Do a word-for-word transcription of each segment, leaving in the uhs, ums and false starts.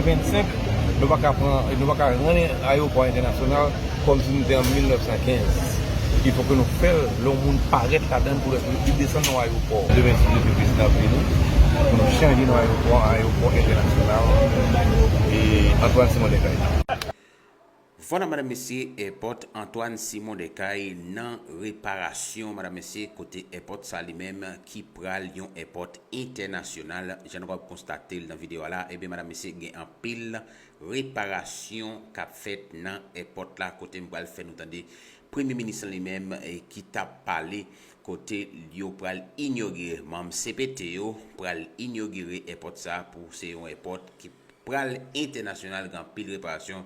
Vennsenk, nou pa ka pran, nou pa ka rann ayewopò entènasyonal kòmsi nou te an mil nèf san kenz. Il fo ke nou fè l, lè yon moun parèt ladan l pou lè li desann nan yon ayewopò. Demen, si Dye vle, prezidan ap vini, pou nou chanje nan ayewopò an ayewopò entènasyonal, e, Antoine Simon Descailles. Vwala, madanm, mesye, èpòt Antoine Simon Descailles nan reparasyon, madanm, mesye, kote èpòt sa li menm ki pral yon èpòt entènasyonal, jan nou kapab konstate l nan videyo a la, ebyen, madanm, mesye, gen anpil reparasyon k ap fèt nan èpòt la, kote m pral fè nou tande premye minis lan li menm, eh, ki t ap pale, kote yo pral inogire, manm C P T yo pral inogire èpòt sa pou se yon èpòt ki pral entènasyonal, gen anpil reparasyon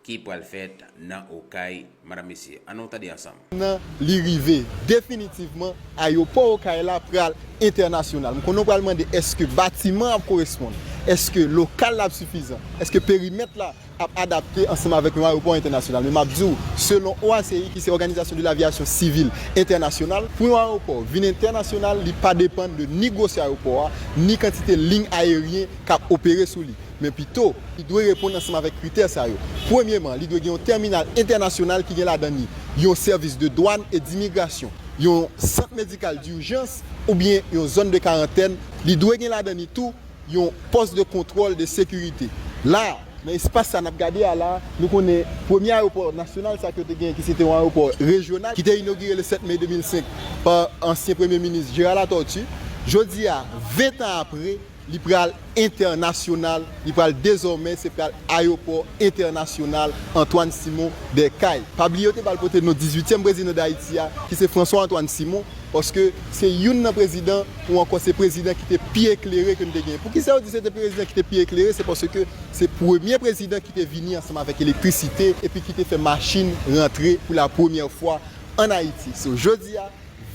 ki pral fèt nan Okay, madanm, mesye. Ann nou tande ansanm. Nan li rive definitivman, ayewopò Okay la pral entènasyonal. M konnen w pral mande, èske batiman ap koresponn? Èske lokal la ap sifizan? Èske perimèt la ap adapte ansanm avèk yon ayewopò entènasyonal? Men m ap di w, selon O A C I, ki se Organisation de l'Aviation Civile Internationale, pou yon ayewopò vin entènasyonal, li pa depann de ni gwosè ayewopò a, ni kantite liy ayeryen k ap opere sou li. Men pito, li dwe reponn ansanm avèk kritè sa yo. Premyeman, li dwe gen yon tèminal entènasyonal ki gen ladan li yon sèvis de dwàn e dimigrasyon, yon sant medikal dijans oubyen yon zòn de karantèn. Li dwe gen ladan li tou yon pòs de kontwòl de sekirite. La, nan espas sa n ap gade a la, nou konnen premye ayewopò nasyonal sa ke yo te genyen, ki se te yon ayewopò rejyonal, ki te inogire le sèt me de mil senk pa ansyen premye minis Gérard Latortue. Jodi a, ven tan apre, li pral entènasyonal, li pral dezòmè, se pral ayewopò entènasyonal Antoine Simon Descailles. Pa bliye yo te pral pote non dizuityèm prezidan Dayiti a, ki se François Antoine Simon, paske se youn nan prezidan, ou ankò se prezidan ki te pi eklere ke n te genyen. Poukisa yo di se te prezidan ki te pi eklere? Se paske se premye prezidan ki te vini ansanm avèk elektrisite epi ki te fè machin rantre pou la premyè fwa ann Ayiti. So, jodi a,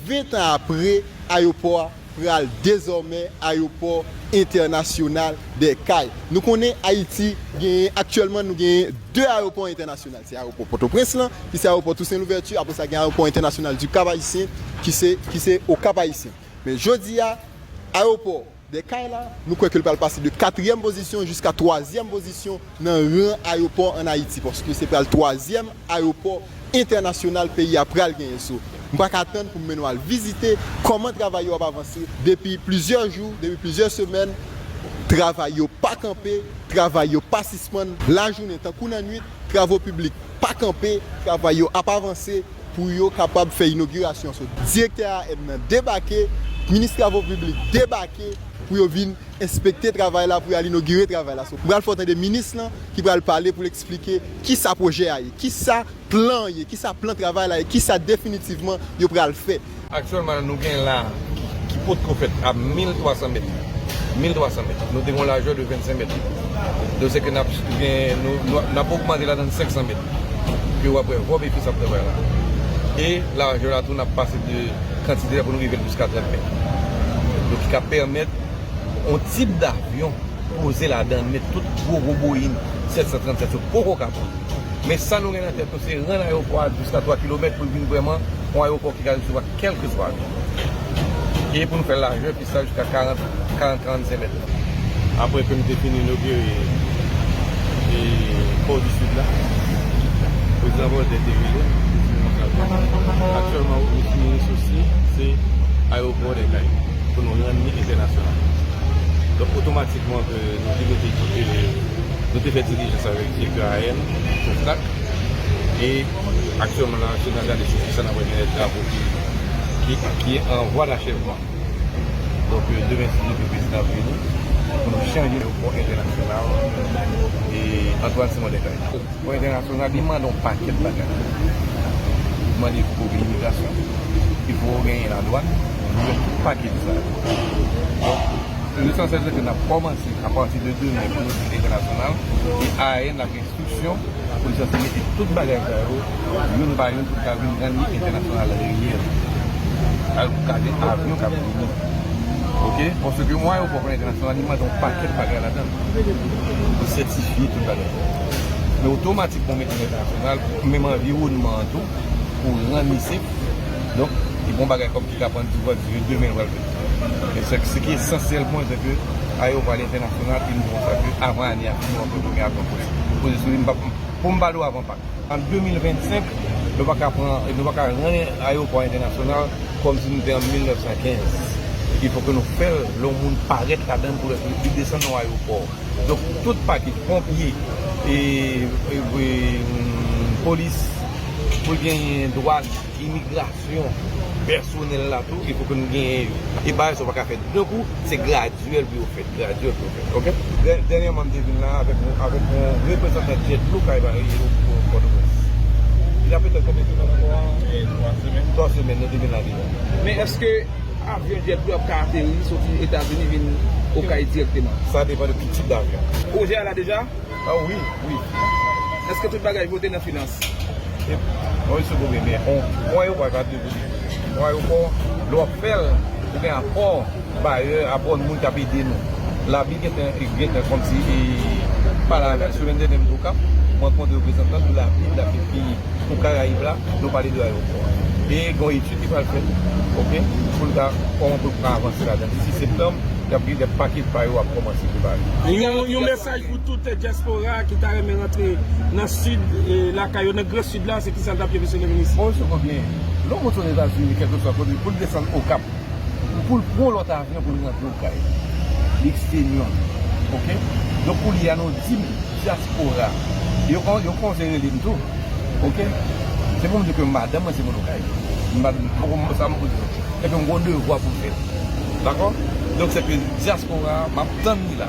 ven tan apre, ayewopò a pral dezòmè ayewopò entènasyonal Descailles. Nou konnen Ayiti genyen, aktyèlman, nou genyen de ayewopò entènasyonal. Se ayewopò Pòtoprens lan, ki se ayewopò Toussaint Louverture, apre sa gen ayewopò entènasyonal du Cap Haïtien, ki se, ki se o Cap Haïtien. Men jodi a, ayewopò Descailles la, nou kwè ke l pral pase de katriyèm pozisyon jiska twazyèm pozisyon nan ran ayewopò ann Ayiti, paske se pral twazyèm ayewopò entènasyonal peyi a pral genyen. So, m pa ka tann pou m mennen w al vizite kòman travay yo ap avanse depi plizyè jou, depi plizyè semèn. Travay yo pa kanpe, travay yo pa sispann, lajounen tankou nan nwit, travo piblik pa kanpe, travay yo ap avanse pou yo kapab fè inogirasyon. So, direktè A N nan debake, minis travo piblik debake pou yo vin enspekte travay la, pou y al inogire travay la. So, m pral fè w tande minis lan ki pral pale pou l eksplike kisa pwojè a ye, kisa plan an ye, kisa plan travay la ye, kisa definitivman yo pral fè. Aktyèlman, nou gen la ki, ki potko fèt a mil twa san mèt. Mil twa san mèt. Nou te gen yon lajè de vennsenk mèt. Donk, se ke n ap gen, nou, nou, n ap ogmante ladan senk san mèt. Ke w ap wè vòb epi s ap travay la. E lajè la tou, n ap pase de kantite la pou nou rive l jiska trant mèt. Donk, ki ka pèmèt yon tip davyon poze ladan, met tout gwo, gwo Boeing sèt san trannsèt yo poko ka poze. Men sa nou gen nan tèt nou, se rann ayewopò a jiska twa kilomèt pou l vin vrèman yon ayewopò ki ka resevwa kèlkeswa avyon. E pou nou fè lajè pis la jiska karant, karant, karannsenk mèt. Apre ke nou te fin inogire e Pò di Sid la, prezidan Voltaire te rele m, li di m konsa ke aktyèlman, minis osi, se ayewopò Descailles pou nou rann li entènasyonal. Donk, otomatikman ke nou te mete, e, nou te fè dilijans avèk direktè A N, Kofnak, e aktyèlman la, se nan gade sou kisa n ap gen de travo ki, ki, ki an vwa dachèvman. Donk, e, demen, si Dye vle, prezidan ap vini pou nou chanje ayewopò entènasyonal, e, Antoine Simon Descailles. Pou entènasyonal, li mande yon pakèt bagay. Li mande pou gen imigrasyon, li pou genyen ladwàn, li gen tout pakèt sa yo. Donk, lesansyèl se ke n ap kòmanse apati de demen pou nou di entènasyonal, e A N ap gen enstriksyon pou li sanse mete tout bagay sa yo, youn pa youn, pou l ka vin rann li entènasyonal reyèl. Sa yo pou ka gen avyon k ap vini. Oke? Paske yon ayewopò entènasyonal, li mande yon pakèt bagay ladan l. Pou sètifye tout bagay. Men otomatikman, ou mete entènasyonal, menm anviwònman an tou, pou rann li sef. Donk, li gon bagay kòm ki ka pran di vwa di de men l pral fè. E se, se ki esansyèl pou mwen, se ke ayewopò a li entènasyonal, e m di konsa ke avan ane a fini, w ap retounen avan Pòtoprens. Poze sou li, m p ap, pou m pale w avan Pak. An de mil vennsenk, nou pa ka pran, nou pa ka rann ayewopò entènasyonal kòmsi nou te an mil nèf san kenz. Il fò ke nou fè l, lè yon moun parèt ladan l pou li desann nan yon ayewopò. Donk, tout pakèt, ponpye, e, e, e, mm, polis, pou l genyen dwàn, imigrasyon, pèsonèl la tou, il fò ke nou genyen yo. E bagay sa yo pa ka fèt de kou, se gradyèl pou yo fèt, gradyèl pou yo fèt, oke? Dè-, dènyèman, m te vin la avèk yon, avèk yon reprezantan JetBlue k al Pòtoprens. Il y a peut-être combien de semaines encore? Twa semèn. Twa semèn, nou te vin la deja. Men èske avyon JetBlue ap ka ateri soti Etazini vin Okay dirèkteman? Sa depann de ki tip davyon. Pwojè a la deja? Ah wi, wi. Èske tout bagay vote nan finans? E, mwen sou goumen, men on, on ayewopò pa de vote. On ayewopò, lè w ap fè l, ou gen apò bayè, apò moun k ap ede nou. Labib gentan, gentan kòmsi, e, pale avè l, sou vennde m te Okap, mwen rankontre reprezantan de Labib, Labib ki pou Karayib la, nou pale de ayewopò a. E gen yon etid ki pral fèt, oke, pou nou ka, kòman pou nou ka avanse ladan. Disi septanm, y ap gen de pakèt pa yo ap kòmanse prepare. Yon, yon mesaj pou tout dyaspora ki ta renmen rantre nan sid, e, lakay yo, nan gran sid la, se kisa l t ap ye, mesye le minis? Bon, se konbyen, lè yon moun sot Etazini, kèlkeswa kote, pou l desann Okap, pou l pran lòt avyon pou l rantre Okay, li eksteryè, oke? Donk, kounye a, nou di m dyaspora, yo kon, yo konze rele m tou, oke? Se pou m di ke madanm mwen se moun Okay. M pa, m poko, sa m poze. Epi m gon devwa pou m fè. Dakò? Donk, se ke dyaspora, m ap tann li la.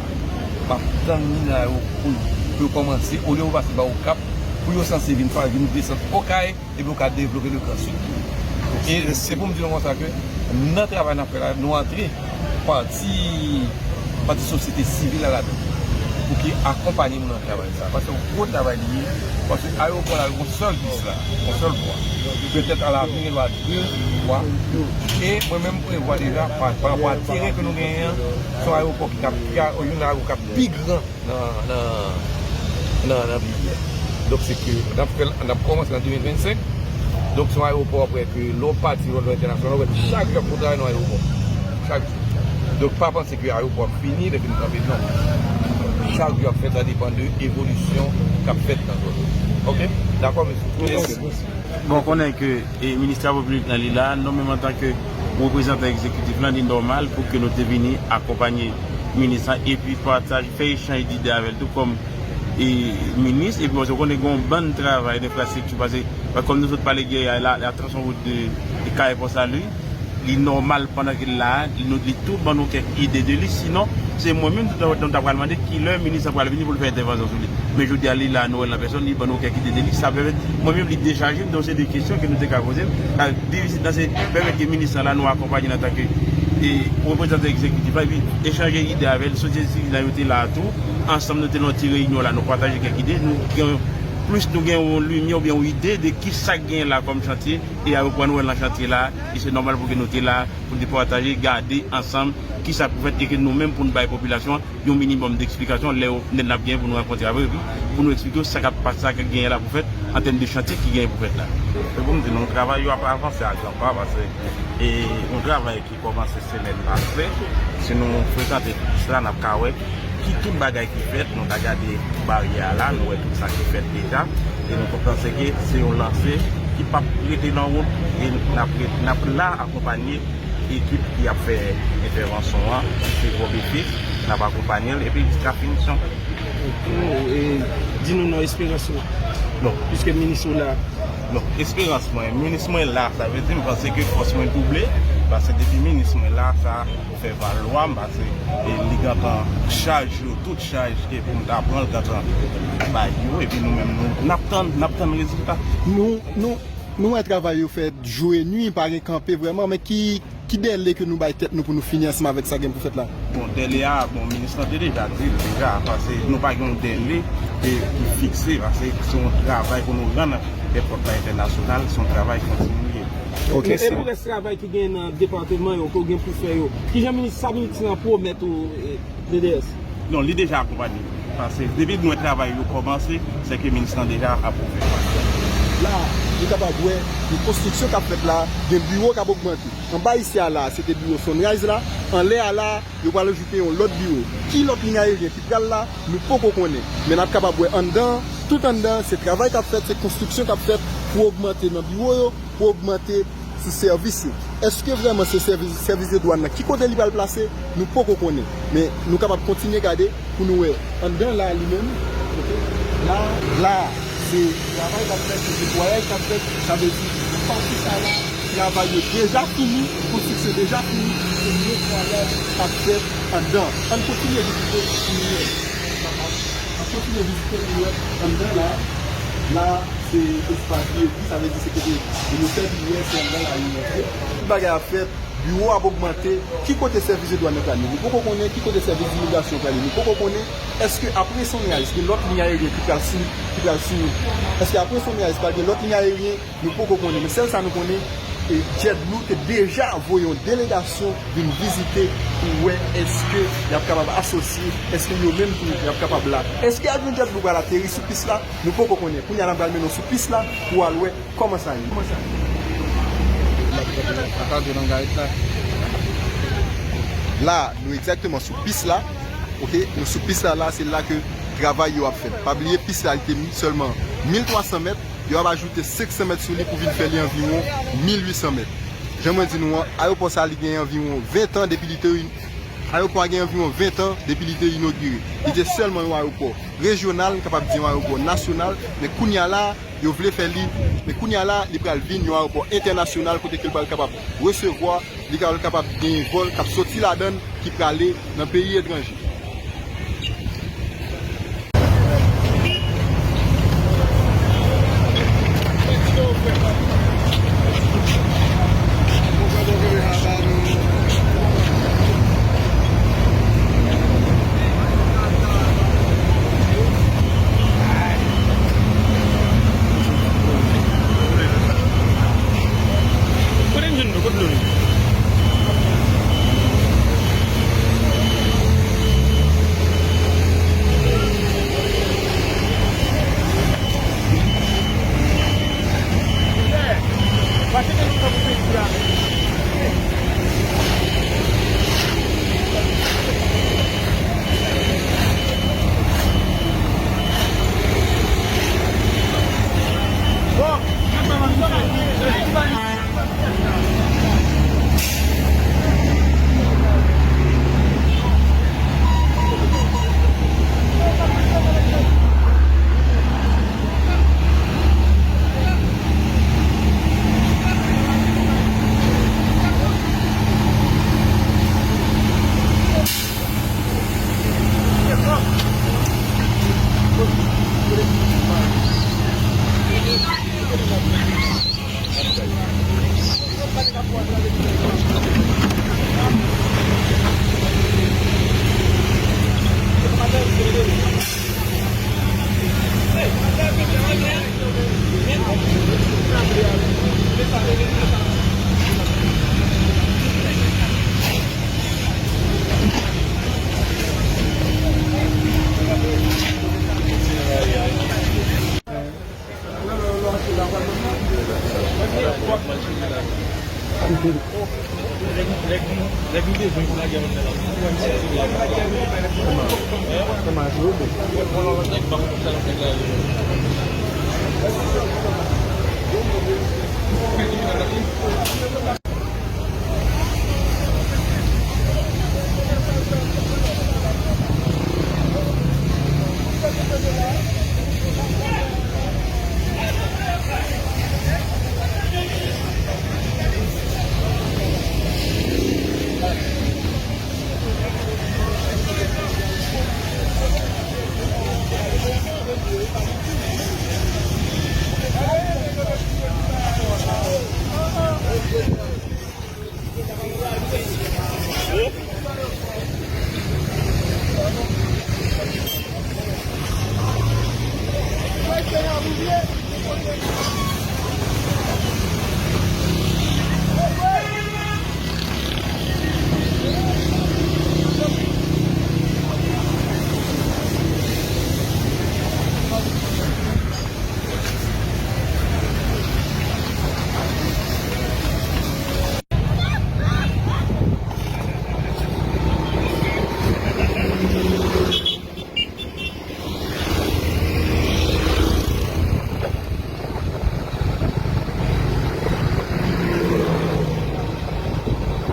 M ap tann li la pou, pou yo kòmanse, olye yo pase pa Okap, pou yo sanse vin, vin desann Okay, epi yo ka devlope le Grand Sud. E se pou m di nou konsa ke nan travay n ap fè la, nou antre pati, pati sosyete sivil la ladan pou ki akonpanye nou nan travay sa. Paske yon gwo travay li ye, paske ayewopò la, yon sèl bis la, yon sèl vwa. Petèt alavni, gen dwa de vwa. E mwen menm, m prevwa deja, pa, pa rapò a teren ke nou genyen an, se yon ayewopò ki ka, ki ka, yon ayewopò ki ka pi gran nan, nan, nan, nan peyi a. Donk, se ke n ap fè l, n ap kòmanse an de mil vennsenk. Donk, se yon ayewopò apre ke lè w pati lòt bò entènasyonal, ou wè chak jou ap travay nan ayewopò. Chak jou. Donk, pa panse ke ayewopò ap fini, lè fini kanpe, non. Chak jou ap fèt, sa depann de evolisyon k ap fèt nan zòn. Oke? Dakò, mesye? Mèsi. Bon, konnen ke, e, minis Travo Piblik lan li la, nou menm antanke reprezantan egzekitif lan, li nòmal pou ke nou te vini akonpanye minis lan epi pataje, fè echanj dide avè l tou kòm, e, minis, epi paske w konnen gen yon bann travay, enfrastrikti, paske, paske kòm nou sot pale, gen la, la tranzisyon wout de, de Kayè Pò Sali, li nòmal pandan ke l la a, li, nou, li tou ban nou kèk ide de li. Sinon, se mwen menm, tout an, nou ta pral mande kilè minis lan pral vini pou l fè entèvansyon sou li. Men jodi a, li la, nou wè l an pèsòn, li ban nou kèk ide de li. Sa pèmèt mwen menm, li dechaje m de yon seri de kesyon ke nou te ka poze l. Sa, bi vizit lan, se pèmèt ke minis lan la, nou akonpanye l antanke, e, reprezantan egzekitif la, epi echanje ide avè l. Sosyete sivil la, yo te la a tou. Ansanm, nou te nan yon ti reyinyon la, nou pataje kèk ide. Nou gen, plis nou gen yon limyè oubyen yon ide de kisa k genyen la kòm chantye, e ayewopò a nou wè l nan chantye la, e se nòmal pou ke nou te la, pou n te pataje, gade ansanm kisa k pou fèt, e ke nou menm pou n bay popilasyon an yon minimòm de eksplikasyon lè yo, lè n ap genyen pou nou rankontre avè yo, epi pou nou eksplike yo sa k ap pase, sa k genyen la pou fèt, an tèm de chantye ki genyen pou fèt la. Se pou m di nou, travay yo ap avanse a gran pa, paske, e, yon travay ki kòmanse semèn pase. Si nou frekante bis la, n ap ka wè ki tout bagay ki fèt, nou ka gade baryè a la, nou wè tout sa ki fèt deja, e nou panse ke se yon lanse ki p ap rete nan wout, e n ap ret-, n ap la akonpanye ekip ki ap fè entèvansyon an, ki se Vòbefis, n ap akonpanye l, epi jiska finisyon. Bon, e, di nou non esperans ou. Bon. Piske minis ou la. Bon, esperans mwen, minis mwen la, sa vle di m panse ke fòs mwen double, paske depi minis mwen la, sa fè valwa m, paske, e, li gentan chaj yo, tout chaj ke pou m ta pran, l gentan bay yo, epi nou menm, nou, n ap tann, n ap tann rezilta. Nou, nou, nou wè travay yo fèt jou e nwi, pa gen kanpe vrèman, men ki, ki dèle ke nou bay tèt nou pou nou fini ansanm avèk sa gen pou fèt la? Bon, dèle a, bon, minis lan te deja di l deja, paske nou pa gen yon dèle, e, ki fikse, paske se yon travay pou nou rann èpòt la entènasyonal, se yon travay kontinye. Ok, e pou rès travay ki gen nan depatman yo, ke w gen pou fè yo, kijan minis, sa minis lan pwomèt ou, e, D D S? Non, li deja akonpanye. Paske depi nou wè travay yo kòmanse, se ke minis lan deja apwouve. La, nou kapab wè, gen konstriksyon k ap fèt la, gen biwo k ap ogmante. Anba isi a la, se te biwo Sunrise la, anlè a la, yo pral ajoute yon lòt biwo. Ki lòt liy ayeryen ki pral la, nou poko konnen. Men n ap kapab wè anndan, tout anndan, se travay k ap fèt, se konstriksyon k ap fèt pou ogmante nan biwo yo, pou ogmante sou sèvis yo. Èske vrèman se sèvis, sèvis de dwàn nan? Ki kote li pral plase? Nou poko konnen. Men nou kapab kontinye gade pou nou wè. Anndan la li menm, oke? La, la, se travay k ap fèt, se netwayaj k ap fèt. Sa vle di, pati sa la, travay yo deja fini, konstriksyon deja fini, se netwayaj k ap fèt anndan. Ann kontinye vizite pou nou wè. Ann kontinye vizite pou nou wè anndan la. La, se espas V I P, sa vle di se kote moun yo fè priyè, se anndan la yo rantre. Tout bagay ap fèt, biwo ap ogmante. Ki kote sèvis de dwàn nan prale? Nou poko konnen. Ki kote sèvis imigrasyon prale? Nou poko konnen. Èske apre Sunrise, gen lòt liy ayeryen ki pral sou, ki pral sou? Èske apre Sunrise, pral gen lòt liy ayeryen? Nou poko konnen. Men sèl sa nou konnen, e JetBlue te deja voye yon delegasyon vin vizite pou wè èske y ap kapab asosye, èske yo menm tou y ap kapab la. Èske avyon JetBlue pral ateri sou pis la? Nou poko konnen. Kounye a n ap pral mennen w sou pis la pou w al wè kòman sa ye. Kòman sa ye? Atande nan gayet la. La, nou egzakteman sou pis la. Oke, nou sou pis la, la, se la ke travay yo ap fèt. Pa bliye, pis la, li te sèlman mil twa san mèt. Yo ap ajoute senk san mèt sou li pou vin fè li anviwon mil uit san mèt. Jan mwen di nou an, ayewopò sa a, li gen anviwon ven tan depi li te Ayewopò a gen anviwon ven tan depi li te inogire. Li te sèlman yon ayewopò rejyonal, m kapab di yon ayewopò nasyonal, men kounye a la, yo vle fè li, men kounye a la, li pral vin yon ayewopò entènasyonal kote ke l pral kapab resevwa, li pral kapab genyen vòl k ap soti ladan l ki prale nan peyi etranje.